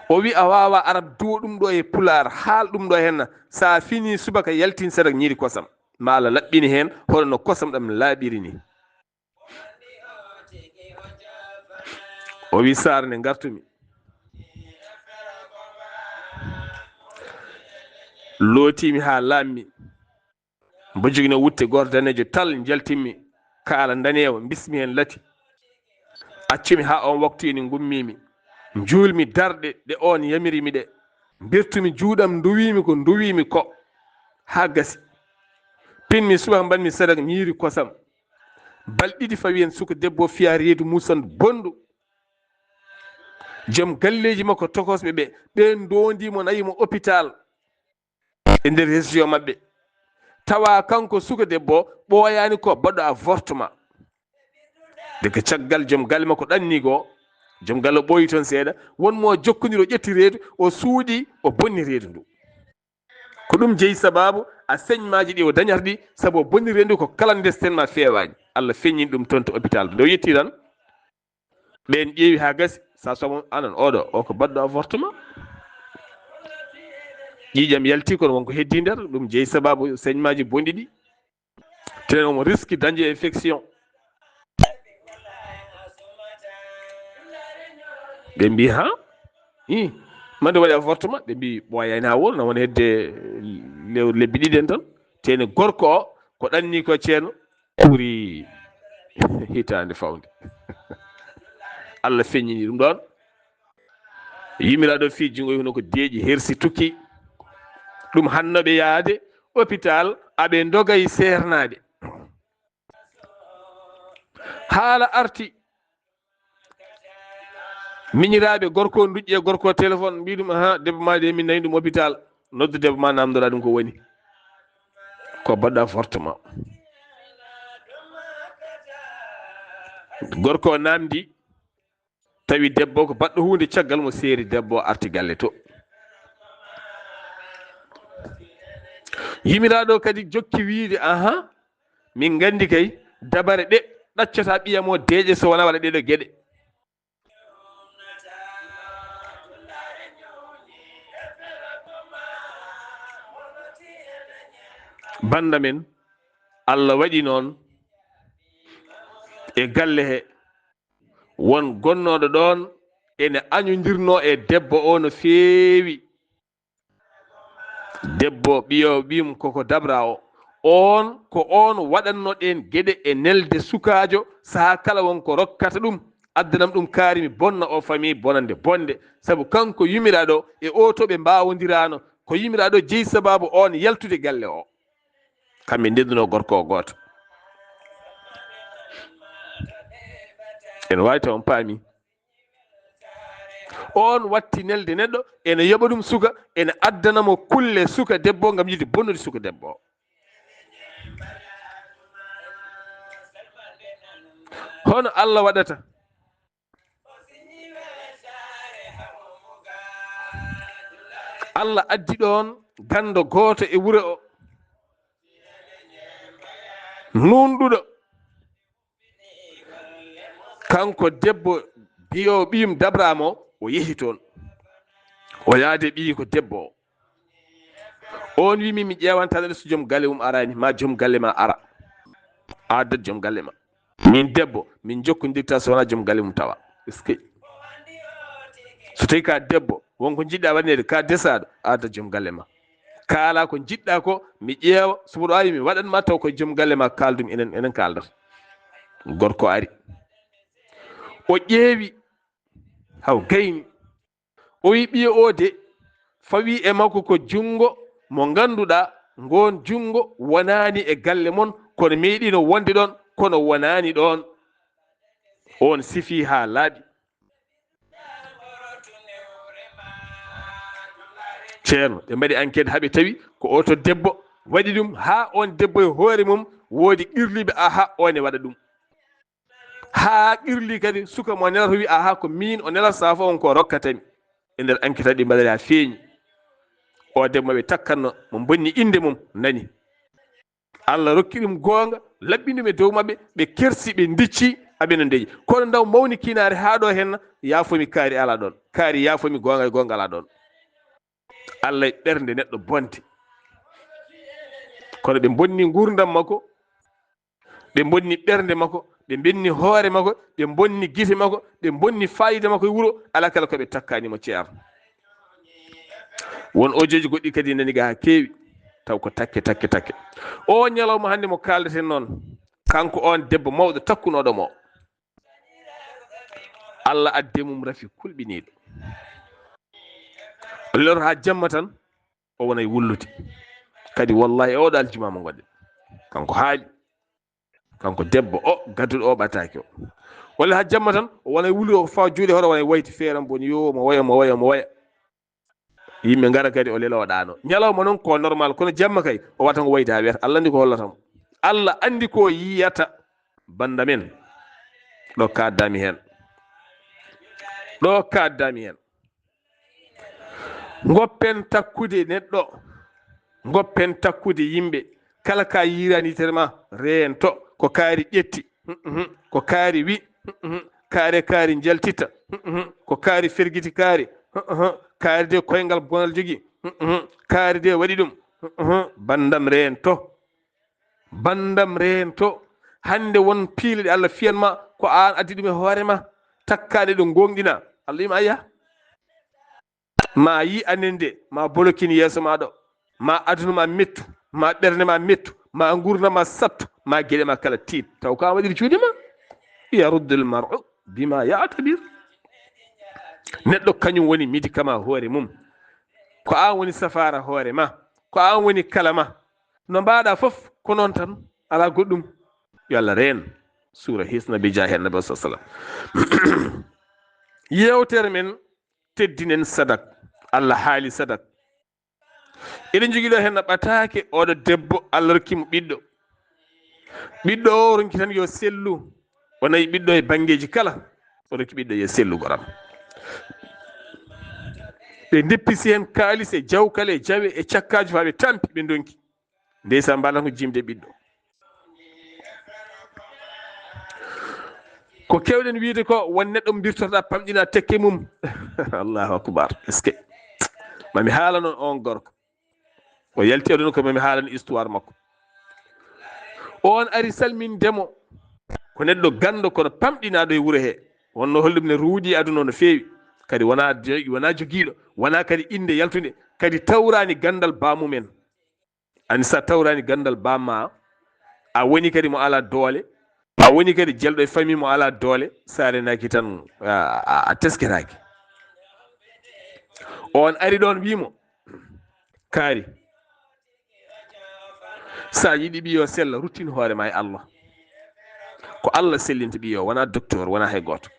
O wi a waawa arab duwo ɗum ɗo e pulaar, haal ɗum ɗo henna. Sa fini subaka yaltin sadak ñiiri kosam. Ma Allah laɓɓini heen hono no kosam ɗam laaɓiri ni. O wi saare nde ngartumi. Lootimi haa laammi. Mbo jogino wutte gooto daneejo tal, njaltinmi kaala ndaneewo, mbismi heen lati. Accumi haa on waktu ini ngummimi. Njuulmi darɗe ɗe on yamiri mi ɗe. Mbirtumi juuɗam, nduwimi ko nduwimi ko. Haa gasi. Pinmi subaka mbaɗmi sadak ñiiri kosam. Bal ɗiɗi fawi heen suka debbo fiya reedu musandu bondu. Joom galleeji makko tokosɓe ɓe, ɓe ndoondi mo, nayi mo hôpital. e nder région maɓɓe. Tawa kanko suka debbo ɓooyaani ko baɗɗo avortement. Daga caggal joom galle makko ɗanniigo, joom galle o ɓooyi toon seeɗa, won mo o jokkondiri, o ƴetti reedu, o suuɗi, o bonni reedu ndu. Ko ɗum jeyi sababu a señmaaji ɗi o dañata ɗi, sabu o bonni reedu ko clandestin ma feewaani. Allah feññini ɗum toon to hôpital. Nde o yetti tan, ɓeen ƴeewi haa gasi, sa somo anan oɗo, o ko baɗɗo avortement. Ƴiiƴam yalti kono wonko heddi nder, ɗum jeyi sababu señmaaji bonɗi ɗi. Teno omo riski dañde infection. Ɓe mbi ha? I, mande waɗi avortement, ɓe mbi ɓooyani ha wol, na wona hedde lew-, lebbi ɗiɗi en tan. Tene gorko o, ko ɗanni ko ceeno, ɓuri hitaande fawde. Allah feññini ɗum ɗon. Yumiraɗo fi jungo hono ko deeƴi hersi tukki. Ɗum hannoɓe yaade hôpital, aɓe ndogay seernade. Haala arti. Miñiraaɓe gorko o nduƴƴe gorko o téléphone, mbi ɗum, "Aha, debbo ma de, min nani ɗum hôpital." Noddu debbo ma, namdoɗa ɗum ko woni. Ko baɗɗo avortement. Gorko o namdi, tawi debbo ko baɗɗo huunde, caggal mo seeri debbo o arti galle to. Yumiraɗo kadi jokki wiide, "Aha, min nganndi kay dabare ɗe ɗaccata ɓiya mo deeƴe so wonaa waɗa ɗeɗo geɗe." Banda men, Allah waɗi noon e galle he, won gonnooɗo ɗoon ene añodirnoo e debbo o no feewi. Debbo ɓiyo ɓiyum koko dabra o, oon ko oon waɗanno ɗeen geɗe e nelde sukaajo, sahaa kala won ko rokkata ɗum, addanam ɗum kaari, mi bonna o famii bonande bonde, sabu kanko yumiraɗo e o to ɓe mbaawondiraano, ko yumiraɗo jeyi sababu oon yaltude galle o. Kamɓe ndenduno gorko o gooto. Ene waawi taw on paami. On watti nelde neɗɗo, ene yoɓa ɗum suka, ene addana mo kulle suka debbo ngam yiɗde bonnude suka debbo. Hono Allah waɗata? Allah addi ɗoon ganndo gooto e wuro o, nuunɗuɗo. Kanko debbo biyo ɓiyum dabramo, o yehi toon. O yaade ɓiyi ko debbo o. On wi min mi ƴeewanta ɗo so joom galle mum arani, ma joom galle ma ara. Addat joom galle ma. Min debbo, min jokkondirta so wona joom galle mum tawa. Est-ce que? So tawi ka debbo, wonko jiɗɗa waɗanede, ka desaɗo, addat joom galle ma. Kaala ko jiɗɗa ko, mi ƴeewa, so mboɗo awi, mi waɗan ma taw ko joom galle ma kaaldum, enen, enen kaaldata. Gorko ari. O ƴeewi, haw gayni. O wi ɓiya o de, fawi e makko ko junngo mo ngannduɗaa, ngoon junngo wonaani e galle mon, kono meeɗiino wonde ɗoon, kono wonaani ɗoon. On sifi haa laaɓi. Ceerno, ɓe mbaɗi enquête haa ɓe tawi ko oto debbo waɗi ɗum, haa on debbo e hoore mum woodi qirliiɓe, aha, on e waɗa ɗum. Haa qirli kadi suka mo nelata wi, aha, ko miin o nelata, safa on ko rokkatami. E nder enquête ɗi mbaɗata haa feeñi. O debbo ɓe takkanno, mo bonni innde mum, nani. Allah rokki ɗum goonga, laɓɓi ɗum e dow maɓɓe, ɓe kersi, ɓe ndicci, aɓe no ndeƴi. Kono ndaw mawni kinaare haa ɗo henna, yaafomi kaari alaa ɗoon. Kaari yaafomi goonga e goonga alaa ɗoon. Allah e ɓernde neɗɗo bonde. Kono ɓe bonni nguurndam makko, ɓe bonni ɓernde makko, ɓe bonni hoore makko, ɓe bonni gite makko, ɓe bonni fayida makko e wuro, alaa kala ko ɓe takkaani mo ceerno. Won ojooji goɗɗi kadi nani ga haa keewi, taw ko takke, takke, takke. O ñalawma hannde mo kaaldeten noon, kanko on debbo mawɗo takkunooɗo mo, Allah adde mum rafi kulɓiniiɗo. Lor haa jamma tan, o wonay wullude. Kadi wallahi e oɗo aljuma mo ngonɗen. Kanko haali. Kanko debbo o, gadduɗo o ɓataake o. Walla haa jamma tan, o wonay wullude o fawa juuɗe hoore, wonay wayti feeram boni yo, mo waya, mo waya, mo waya. Yimɓe ngara kadi o lelooɗaano. Ñalawma noon ko normal, kono jamma kay o wata ngo wayde haa weeta. Allah anndi ko hollata mo. Allah anndi ko yiyata bannda men. Ɗo kaaddami heen. Ɗo kaaddami heen. Ngoppen takkude neɗɗo. Ngoppen takkude yimɓe. Kala ka yiiraani yitere ma, reento. Ko kaari ƴetti. Ko kaari wi. Kaari kaari njaltita. Ko kaari fergiti kaari. Kaari de koyngal bonal jogi. Kaari de waɗi ɗum. Banndam reento. Banndam reento. Hannde won piile ɗe Allah fiyan ma, ko aan addi ɗum e hoore ma. Takkaade ɗo gooŋɗina. Allah ima ayya. Ma yi anen de, ma bolokin yeeso ma ɗo. Ma aduna ma mettu, ma ɓernde ma mettu, ma ngurna ma sattu, ma geɗe ma kala tiit. Taw ko an waɗiri juuɗe ma. Yaruddul mar'u bima ya'tabir. Neɗɗo kañum woni médicament hoore mum. Ko an woni safaara hoore ma. Ko an woni kala ma. No mbaɗa fof ko noon tan, alaa goɗɗum. Yo Allah reen. Suura hisna bi jaahi annabi sa sallam. Yeewtere men teddinen sadak. Allah haali sadak. Eɗen jogii ɗo heen no ɓataake, oɗo debbo Allah rokki mo ɓiɗɗo. Ɓiɗɗo o ronki tan yo sellu. O nayi ɓiɗɗo e banngeeji kala. O rokki ɓiɗɗo yo sellu goram. Ɓe ndeppisi heen kaalis e jawkale e jawe e cakkaaji faa ɓe tampi ɓe ndonki. Ndeysaan, mbaɗa ko jimde ɓiɗɗo. Ko keewɗen wiyde ko won neɗɗo mbirtotoɗa pamɗina tekke mum. Allahu akbar. Est-ce que mami haala noon on gorko? O yalti aduna ko mami haalani histoire makko. On ari salminde mo. Ko neɗɗo ganndo kono pamɗinaaɗo e wuro he. Wonno holɗum ne ruuɗi aduna o no feewi. Kadi wona, wona jogiiɗo, wona kadi innde yaltunde, kadi tawraani ganndal baamumen. Ani sa tawraani ganndal bamma, a woni kadi mo alaa doole, a woni kadi jelɗo e famille mo alaa doole, sa renaaki tan a, a, a tesketaaki. On ari ɗoon wii mo, kaari, sa yiɗi ɓiyo sella, ruttin hoore ma e Allah. Ko Allah sellinta ɓiyo, wona docteur, wona hay gooto.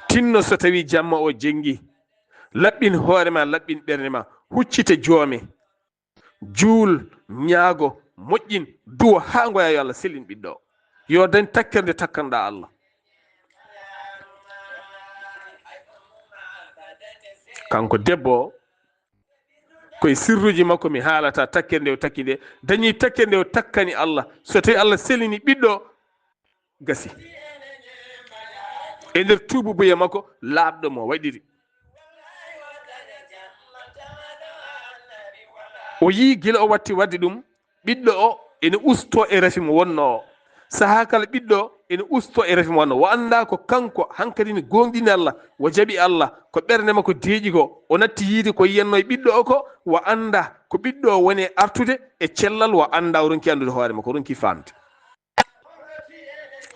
Tinno so tawi jamma o jenngi, laɓɓin hoore ma, laɓɓin ɓernde ma, huccite joome. Juul, ñaago, moƴƴin, duwo haa ngoya yo Allah sellin ɓiɗɗo o. Yo dañ takkere nde takkanɗa Allah. Kanko debbo o, koye sirruuji makko mi haalata takkere nde o takki nde. Dañi takkere nde o takkani Allah. So tawi Allah sellini ɓiɗɗo o, gasi. E nder tuububuya makko laaɓɗo mo waɗiri. O yii gila o watti waɗde ɗum, ɓiɗɗo o ene ustoo e rafi mo wonnoo o. Sahaa kala ɓiɗɗo o ene ustoo e rafi mo wonnoo. O anndaa ko kanko hankadi ne gooŋɗini Allah, o jaɓi Allah, ko ɓernde makko deeƴi ko. O natti yiide ko yiyannoo e ɓiɗɗo o ko, o anndaa ko ɓiɗɗo o woni e artude e cellal, o anndaa, o ronki anndude hoore makko, o ronki faamde.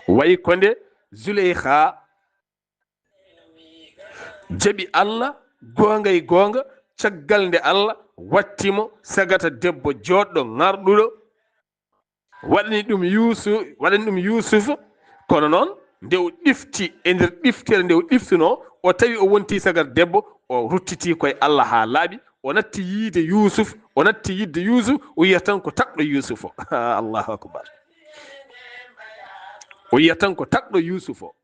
Wayi ko nde Zuleyha jaɓi Allah goonga e goonga, caggal nde Allah watti mo sagata debbo jooɗɗo ŋarɗuɗo, waɗani ɗum Yuusu-, waɗani ɗum Yuusufa, kono noon nde o ɗifti e nder ɗiftere nde o ɗiftunoo, o tawi o wonti sagar debbo, o ruttiti koye Allah haa laaɓi, o natti yiide Yuusuf, o natti yiɗde Yuusuf, o yiya tan ko takɗo Yuusuf o. Allahu akbar. O yiya tan ko takɗo Yuusuf o.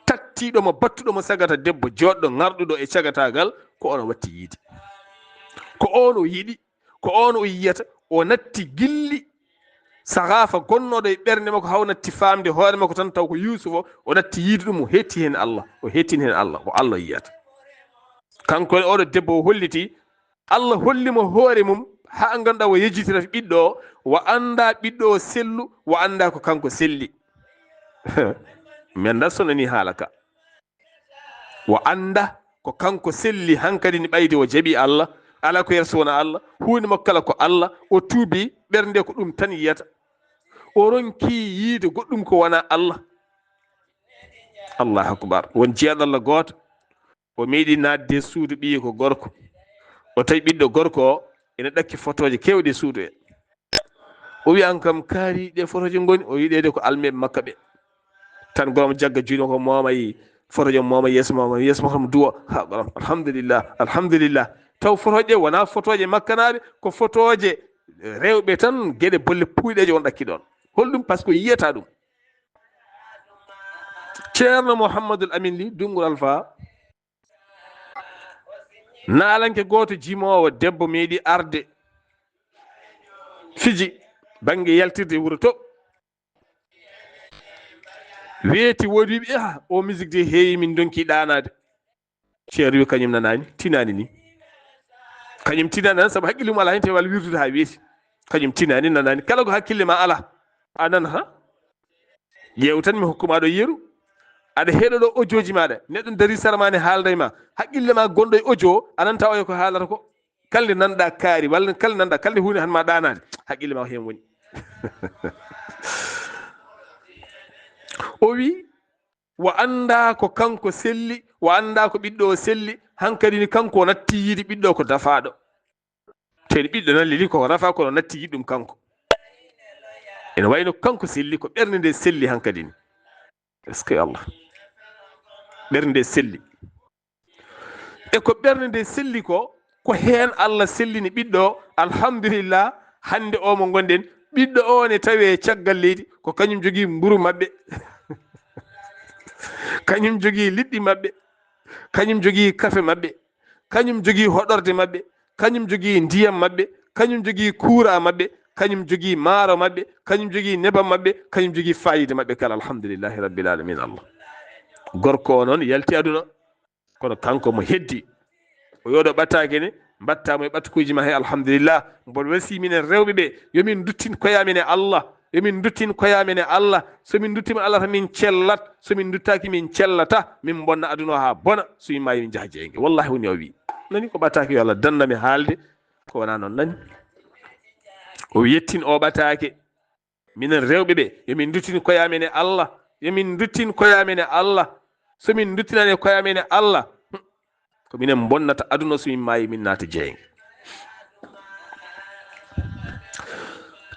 Taktiiɗo mo, battuɗo mo sagata debbo, jooɗɗo, ŋarɗuɗo e cagataagal, ko oon o watti yiide. Ko oon o yiɗi, ko oon o yiyata, o natti gilli sahaafa gonnooɗo e ɓernde makko, haa o natti faamde hoore makko tan, taw ko Yuusuf o, o natti yiide ɗum, o hetti heen Allah, o hettini heen Allah, ko Allah o yiyata. Kanko ne, oɗo debbo o holliti, Allah holli mo hoore mum, haa ngannduɗaa o yejjitira ɓiɗɗo o, o anndaa ɓiɗɗo o sellu, o anndaa ko kanko selli. Mi anndaa so nanii haala ka. O anndaa ko kanko selli, hankadi ne ɓayde o jaɓi Allah, alaa ko yeeso wona Allah, huunde makko kala ko Allah, o tuubi, ɓernde ko ɗum tan yiyata. O ronki yiide goɗɗum ko wona Allah. Allahu akbar. Won jeeɗo Allah gooto. O meeɗi naatde e suudu ɓiyi ko gorko. O tawi ɓiɗɗo gorko o ene ɗakki fotooje keewɗe e suudu he. O wi, "Aan kam kaari ɗe fotooje ngoni?" O wi, "Ɗee de ko almeeɓe makka ɓe." Tan gorko jagga juuɗe makko mooma yi, Fotoje mooma yeeso mooma yeeso mooma duwa. Ha, alhamdulillah, alhamdulillah. Taw fotoje ɗe wona fotoje makkanaaɓe, ko fotoje rewɓe tan, geɗe bolle puuyɗeje on ɗakki ɗon. Holɗum? Parce que yiyata ɗum. Ceerno Mouhamadul Amin Ly, Dungur Alfa, naalanke gooto jimoowo debbo meeɗi arde fiji bannge yaltirde wuro to. Weeti woodi wiɓe, "Ah, o musique de heewi min donki ɗaanaade." Ceerno wi kañum nanaani, tinaani ni. Kañum tinaani nan sabu haqqille mum alaa heen te walla wirdude haa weeti. Kañum tinaani nanaani. Kala ko hakkille ma alaa, a nana ha? Ƴeew tan mi hokku ma ɗo yeru. Aɗa heɗo ɗo audio ji maɗa. Neɗɗo dari sara ma ne haalda e ma. Haqqille ma gonɗo e audio, a nanta oya ko haalata ko. Kalde nanɗa kaari, walla kalde nanɗa, kalde huunde han ma ɗaanaade. Haqqille ma ko heen woni. O wi, o annda ko kanko selli, o annda ko ɓiɗɗo o selli, hankadi ni kanko o natti yiide ɓiɗɗo ko dafaaɗo. Te ɓiɗɗo nan leli ko nafa kono natti yiɗum kanko. Ene wayno kanko selli ko ɓernde nde selli hankadi ni. Est-ce que Allah? Ɓernde selli. E ko ɓernde nde selli ko, ko heen Allah sellini ɓiɗɗo o. Alhamdulillah, hannde o mo ngonɗen, ɓiɗɗo o ne tawe caggal leydi, ko kañum jogii mburu maɓɓe. Kañum jogii liɗɗi maɓɓe. Kañum jogii kafe maɓɓe. Kañum jogii hoɗorde maɓɓe. Kañum jogii ndiyam maɓɓe. Kañum jogii kuura maɓɓe. Kañum jogii maaro maɓɓe. Kañum jogii nebam maɓɓe. Kañum jogii fayida maɓɓe kala. Alhamdulillahi rabbil alamin Allah. Gorko o noon yalti aduna. Kono kanko mo heddi, o yoɗo ɓataake ne, mbatta mo e ɓatakuuji ma he, alhamdulillah. Mboɗo welsi minen rewɓe ɓe, yo min nduttin koye amen e Allah, yo min nduttin koye amen e Allah. So min nduttima Allah tan min cellat, so min nduttaaki min cellata, min mbonna aduna o haa bona, so min maayi min njaha jeynge. Wallahi woni o wi. Nani ko ɓataake yo Allah danndam e haalde, ko wona noon nani. O yettin o ɓataake. Minen rewɓe ɓe, yo min nduttin koye amen e Allah, yo min nduttin koye amen e Allah. So min nduttinani koye amen e Allah, ko minen mbonnata aduna, so min maayi min naata jeynge.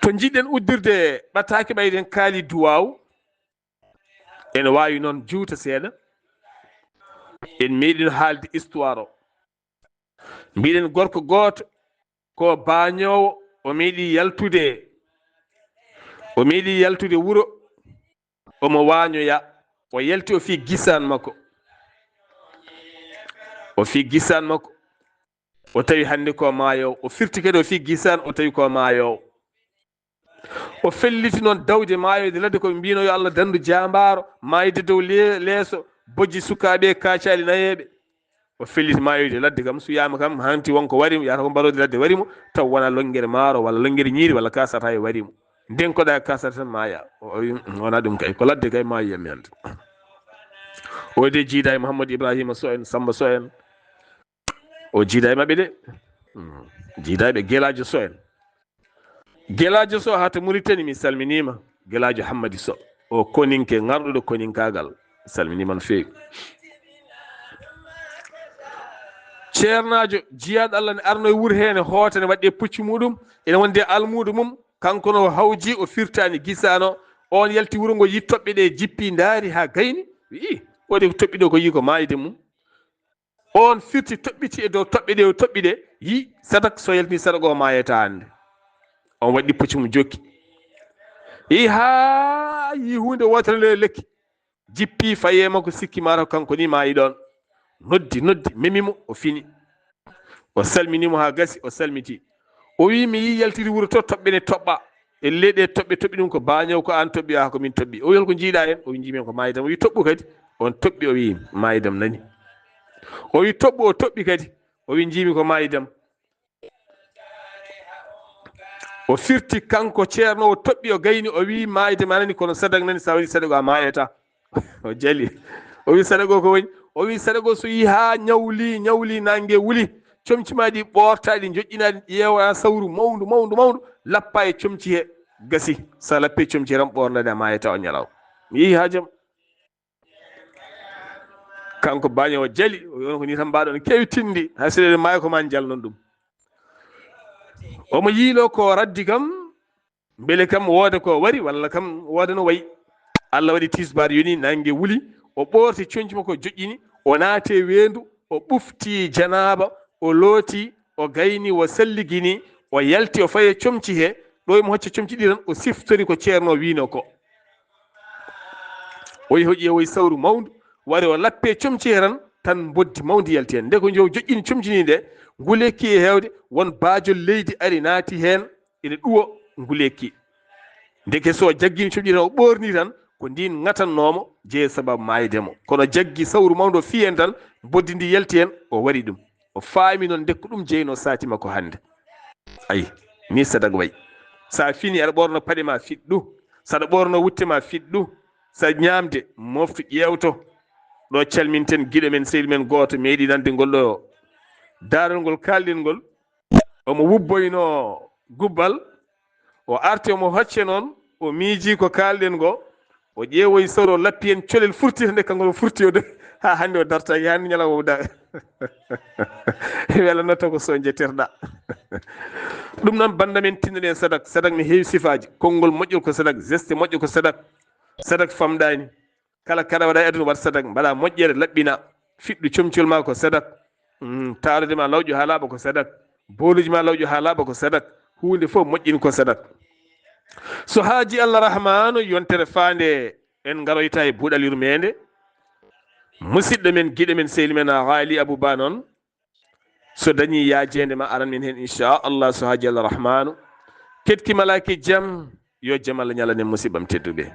To njiɗɗen uddirde ɓataake ɓayden kaali duwaaw, ene waawi noon juuta seeɗa. En meeɗino haalde histoire o. Mbiɗen gorko gooto ko baañoowo, o meeɗi yaltude, o meeɗi yaltude wuro, omo waañoya, o yalti o fii gisaan makko, o fii gisaan makko, o tawi hannde ko maayoowo, o firti kadi o fii gisaan, o tawi ko maayoowo. O felliti noon dawde maayoyde ladde, ko ɓe mbino yo Allah danndu jaambaaro maayde dow le-, leeso bojji sukaaɓe e kaacaali nayeeɓe. O felliti maayoyde ladde kam, so wiyaama kam hanti wonko wari mo, yahata ko mbarodi ladde wari mo, taw wona lonngere maaro walla lonngere ñiiri walla ka sata e wari mo. Ndenkoɗa ka sata tan maaya. O, o wi, "Mm, wona ɗum kay, ko ladde kay maayi yammi hannde." O de jiida e Mouhamadou Ibrahima Sow en, Samba Sow en. O jiida e maɓɓe de. Mm, jiida e ɓe Gelaajo Sow en. Gelaajo Sow haa to Mauritanie, mi salminiima. Gelaajo Hammadi Sow. O koninke ŋarɗuɗo koninkaagal. Salminiima no feewi. Ceernaajo, jiyaaɗo Allah ne arno e wuro hee, ne hoota, ne waɗde pucci muɗum, ene wonde almuudo mum. Kanko no hawji, o firtaani gisaano. On yalti wuro ngo, yi toɓɓe ɗe jippi, ndaari haa gayni. Wi'i, o de toɓɓi ɗo ko yi ko maayde mum. On firti toɓɓiti e dow toɓɓe ɗe o toɓɓi ɗe, yi sadak, so yaltini sadak o maayata hannde. On waɗi pucci mum jokki. Yi haa yi huunde wootere nde lekki. Jippi faye makko, sikki maaro kanko ni maayi ɗon. Noddi, noddi, memi mo, o fini. O salmini mo haa gasi, o salmiti. O wi, "Mi yi yaltiri wuro to, toɓɓe ne toɓɓa. E leyɗe toɓɓe, toɓɓi ɗum ko baañow, ko aan toɓɓi, haa ko min toɓɓi." O wi, "Hol ko njiiɗa heen?" O wi, "Njiimi ko maayi dam." O wi, "Toɓɓu kadi." On toɓɓi, o wi, "Maayi dam nani." O wi, "Toɓɓu," o toɓɓi kadi. O wi, "Njiimi ko maayi dam." O firti kanko ceerno, o toɓɓi, o gayni, o wi, "Maayi dam a nani, kono sadak nani, sa waɗi sadak a maayata." O jali. O wi, "Saɗa goo ko woni?" O wi, "Saɗa goo so yii haa ñawli, ñawli, naange wuli, comci ma ɗi ɓoorta, ɗi joƴƴina, ɗi ƴeewa sawru mawndu, mawndu, mawndu, lappa e comci he, gasi. Sa lappe comci he tan, ɓoorna ɗi, a maayata o ñalawma." Mi yehi haa jam. Kanko baaño o jali, o wi, "On ko ni tan mbaɗon, keewi tindi, hay so eɗen maaya ko ma en jalnon ɗum." Omo yiilo ko raddi kam, mbele kam wooda ko wari, walla kam wooda no wayi. Allah waɗi tisbaar yoni, naange wuli, O ɓoorti comci makko joƴƴini, o naati e weendu, o ɓufti janaaba, o looti, o gayni, o salligini, o yalti, o fayi e comci he, ɗo imo hocca comci ɗi tan, o siftori ko ceerno wiino ko. O yehi o ƴeewoyi sawru mawndu, wari o lappi e comci he tan, tan mboddi mawndi yalti heen. Nde ko njow joƴƴini comci ni nde, ngu lekki e heewde, won baajol leydi ari naati heen, ene ɗuwo ngu lekki. Ndeke so o jaggini comci tan, o ɓoorni tan, ko ndin ŋatannoomo jeyi sababu maayde mo. Kono jaggi sawru mawndu o fii heen tan, mboddi ndi yalti heen, o wari ɗum. O faami noon nde ko ɗum jeyno saati makko hannde. Ayi, ni sadak wayi. Sa fini, aɗa ɓoorno paɗe ma fiɗɗu. Saɗa ɓoorno wutte ma fiɗɗu. Sa ñaamde, moftu ƴeewto. Ɗo calminten giɗo men, sehil men gooto, meeɗi nande ngol ɗo daarol ngol kaalɗen ngol. Omo wubboyno gubbal. O arti omo hocce noon, o miiji ko kaalɗen ngo. O ƴeewoyi sawru, o lappi heen colel furti, nde kanko o furti o de. Haa hannde o dartaaki, haa hannde ñalawma o da. Welanno taw ko so njeterɗa. Ɗum noon, bannda men, tinnoɗen sadak. Sadak ne heewi sifaaji. Konngol moƴƴol ko sadak, geste moƴƴo ko sadak. Sadak famɗaani. Kala kaɗa waɗa e aduna, waɗ sadak, mbaɗa moƴƴere, laɓɓina. Fiɗɗu comcol ma ko sadak. Mm, taarude ma lawƴo haa laaɓa ko sadak. Booluji ma lawƴo haa laaɓa ko sadak. Huunde fof moƴƴin ko sadak. So haaji Allah Rahmaanu, yontere faande en ngaroyta e buuɗal yurmeende. Musidɗo men, giɗo men, sehil men, a Haali Abu Ba noon. So dañi yaajeende ma aran min heen, inchallah, so haaji Allah Rahmaanu. Ketki malaaki jam, yo jam Allah ñalanen musiɓɓam tedduɓe.